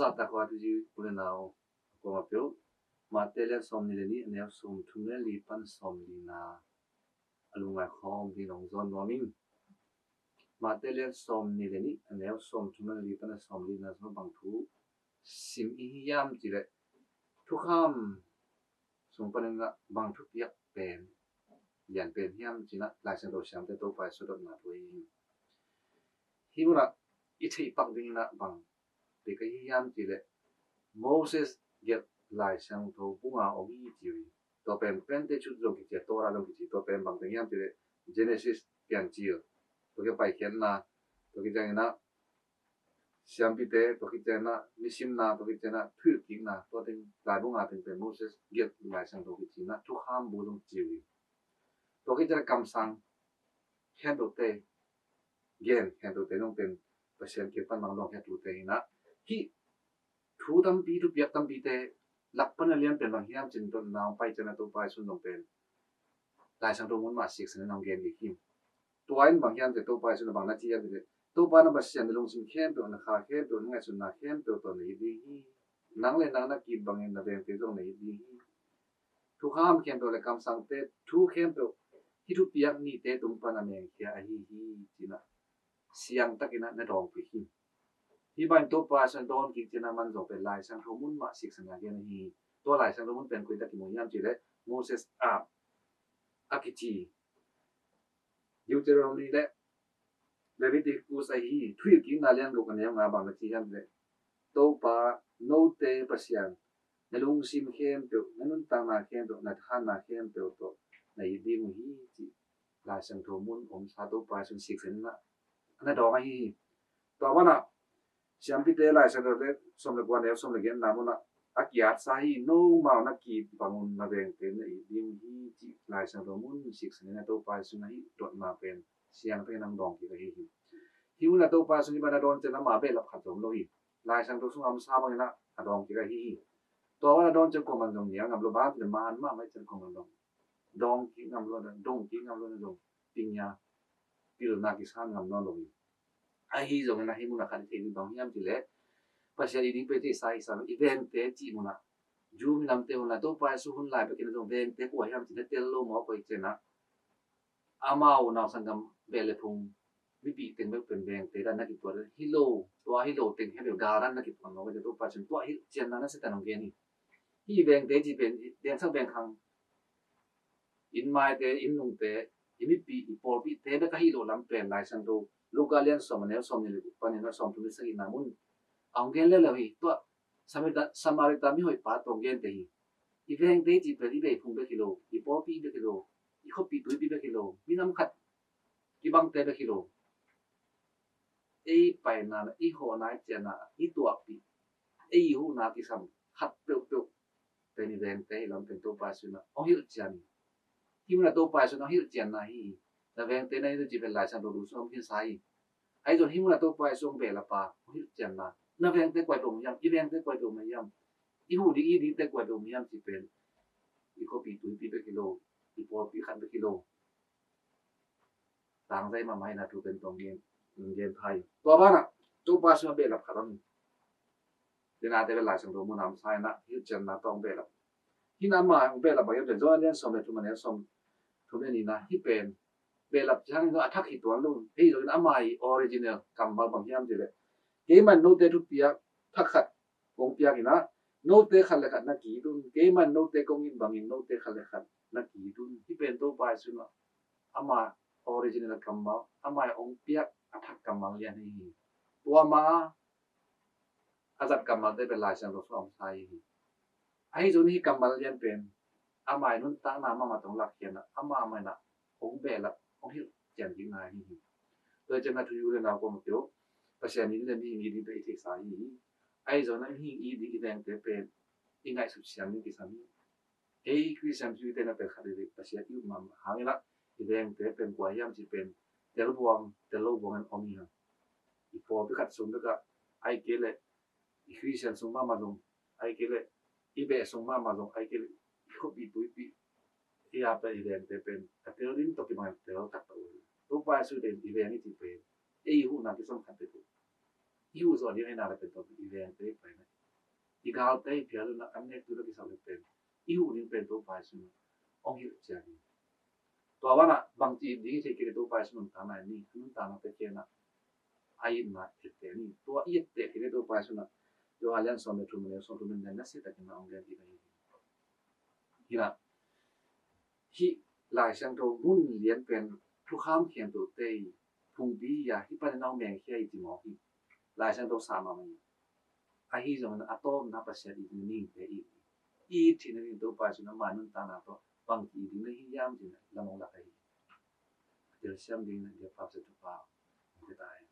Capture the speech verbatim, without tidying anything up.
Zahtak huat hi, u le nau, a kuama peuh, Mate lian sawmnih le nih, a neu sawmthum le li pan sawmlina a lungngai khawm ding nong zawn nuam ing. Mate lian sawmnih le nih, a neu sawmthum le li pan a sawmlina sung bang thu sim i hi hiam cih leh, thukham sung panin ah bang thupiak pen lian pen hiam cih ah Lai Siangtho siamte Topa Jesu dotna thu ahi hi. Hih munah i theih pak ding in ah bang bek ahi hiam cih leh, Moses gelh Lai Siangtho bung a om hi ci uh hi. Tua pen Pentateuch zong kici a, Torah zong kici. Tua pen bang teng hiam cih leh Genesis Piancil, tua kici a Paikhiatna, tua kici ciangin ah Siampite, tua kici ciangin ah Nisimna, tua kici ciangin ah Thuhilhkikna, tua teng Laibung a teng pen Moses gelh Lai Siangtho kici in ah, thukham bu zong ci uh hi. Tua kici ciangin ah kamsang khempeuhte, gen khempeuhte zong pen Pasian kiang pan bang dawng khia, tute hi in ah, hih thu tampi, thupiak tampite lak pan a lian pen bang hiam cih dotna hong pai ciangin ah Topa Jesu zong pen Lai Siangtho mun mah siksan in hong gen kik hi. Tua in bang hiam cih leh Topa Jesu in bang na ci hiam cih leh, Topa na Pasian na lungsim khempeuh, na kha khempeuh, na ngaihsutna khempeuh tawh na it ding hi. Nang le nang na ki-it bangin na vengte zong na it ding hi. Thukham khempeuh le kamsangte thu khempeuh hih thupiak nihte tung pan a mengkhia ahi hi, ci in ah siangtakin ah na dawng kik hi. Hih bangin Topa Jesu in dawng kik ciangin ah man zong pen Lai Siangtho mun mah siksan a gen ahi hi. Tua Lai Siangtho mun pen koi tak kimu hiam cih leh Moses a, a kici Deuteronomy le Leviticus ahi hi. Thuhilhkikna lian guk a neu nga bang na ci hiam cih leh, Topa note Pasian na lungsim khempeuh, na nuntakna khempeuh, na khanna khempeuh tawh na it ding uh hi, cih Lai Siangtho mun omsa Topa Jesu in siksan in ah na dawng ahi hi. Tua banah Siampite Lai Siangtho le sawm le kua, neu sawm le giatna munah a ki-atsa hi, nomau na ki-it bangun na vengte na it ding uh hi, cih Lai Siangtho mun siksan in ah Topa Jesu in ah hih dotna pen siangtakin hong dawng kik ahi hi. Hih munah Topa Jesu in hih bang a dawng ciangin ama behlap khat zong om lo hi. Lai Siangtho sungah omsa bangin ah a dawng kik ahi hi. Tua bang a dawng ciangin kuaman zong nial ngam lo, bang hang hiam cih leh man mahmah ahih ciangin kuaman zong dawng kik ngam lo, dong kik ngam lo, zong pingya pilna kisan ngam nawn lo hi. Ahi zongin ah hih munah khat i theih ding bang hiam cih leh, Pasian it ding pen theihsa hi sam, i vengte cih munah Jew minamte hun lai, Topa Jesu hun lai bekin ah zong vengte kua hiam cih na tel lo maw, koi ciangin ah amau nausanggam beh le phung mipih teng bek pen vengte dan na kituat hi lo, tua hi lo teng hi lo, gal dan na kituat lo, Topa Jesu in tua hilhcianna na Satan hong gen hi. Hih vengte cih pen vengsak vengkhang, inn maite, inn nungte, i mipih, i pawlpihte bek ahi lo lam pen Lai Siangtho Luka lian sawm a neu sawmnih le guk panin a sawmthum le sagihna mun a hong gen leuleu hi. Tua Samarita, Samarita mihoihpa tawh hong gen te hi. I vengte cih pen i beh phung bek hi lo, i pawlpi bek hi lo, i khuapi tuipi bek hi lo, minam khat kibangte bek hi lo. Ei paina, i hawhna, i ciahna, i tuahpih, ei huhna kisam khat peuhpeuh pen i vengte hi lam pen Topa Jesu in ah hong hilhcian hi. Hih munah Topa Jesu in hong hilhcianna hi. Na vengte na it un cih pen Lai Siangtho lu sung om khinsa hi. Ahi zong hih munah Topa Jesu hong behlap a hong hilhcianna, na vengte kua peuh om hiam, i vengte kua peuh om hiam, i huh ding i dingte kua peuh om hiam cih pen i khuapi tuipi bek hi lo, i pawlpi khat bek hi lo, tangzai mahmah hi na thu pen tawh gen, gen thei. Tua banah Topa Jesu in behlap khat om hi. Tua nate pen Lai Siangtho mun a omsa in ah hilhcianna tawh hong behlap. Hih na ama hong behlap bang hiam cih leh John a lian sawm le thum a neu sawmthum le nihna, hih pen behlap ciangin zong a thak hi tuan lo. Ahi zongin ama original kammal bang hiam cih leh, keimah in note thupiak thak khat kong piak in ah, note khat le khat na ki-it un. Keimah in note kong it bangin note khat le khat na ki-it un. Hih pen Topa Jesu in ah ama original kammal, ama hong piak a thak kammal lian hi hi. Tua ma a zat kammalte pen Lai Siangtho sung a omsa hi hi. Ahi zongin hih kammal lian pen ama nuntakna mahmah tawh hong lakkhiatna, ama mah in ah hong behlap, hong hilhcian kikna hi hi. Tua ciangin ah thu, u le nau, kuama peuh, Pasian it ding le mihing it ding pen i theihsa hi hi. Ahi zongin ah mihing it ding, i vengte pen i ngaihsut siam ding kisam hi. Ei Khristian sungte na pen khat veivei Pasian i up mahmah hangin ah i vengte pen kua hiam cih pen telbuang, tel lo buang in om hi hang. I pawlpi khat sung bek ah, ahih kei leh i Khristian sung mahmah zong, ahih kei leh i beh sung mahmah zong, ahih kei leh i khuapi tuipi, i a pen i vengte pen a tel ding tawh kibang tel taktak uh hi. Topa Jesu pen i veng i cih pen ei huhna kisam khat bek uh. I huh zawh ding ahihna le pen tua i vengte pen I galte i phial un ah an nek tu lak i sak lek pen i huh ding pen Topa Jesu in ah hong hilh ciat hi. Tua banah bangci ding i theih kei leh Topa Jesu nuntakna i ni, nuntakna Pasian ah a itna etteh ni. Tua i etteh kei leh Topa Jesu in ah Johan lian sawm le thum le sawm thum in ah nasia takin ah hong gen hi. Hi in ah hih Lai Siangtho mun lian pen thukham khempeuhte i phungpi hi a, hih panin a hong mengkhia hi ci mawk hi. Lai Siangtho sang mahmah hi. Ahi zongin a tawpna Pasian it ding mihingte it hi. I it theihna ding Topa Jesu in ama nuntakna tawh bangci it ding na hi hiam ci-in lam hong lak ahi hi. A telsiam dingin a biak Pasian thupha hong pia ta hen.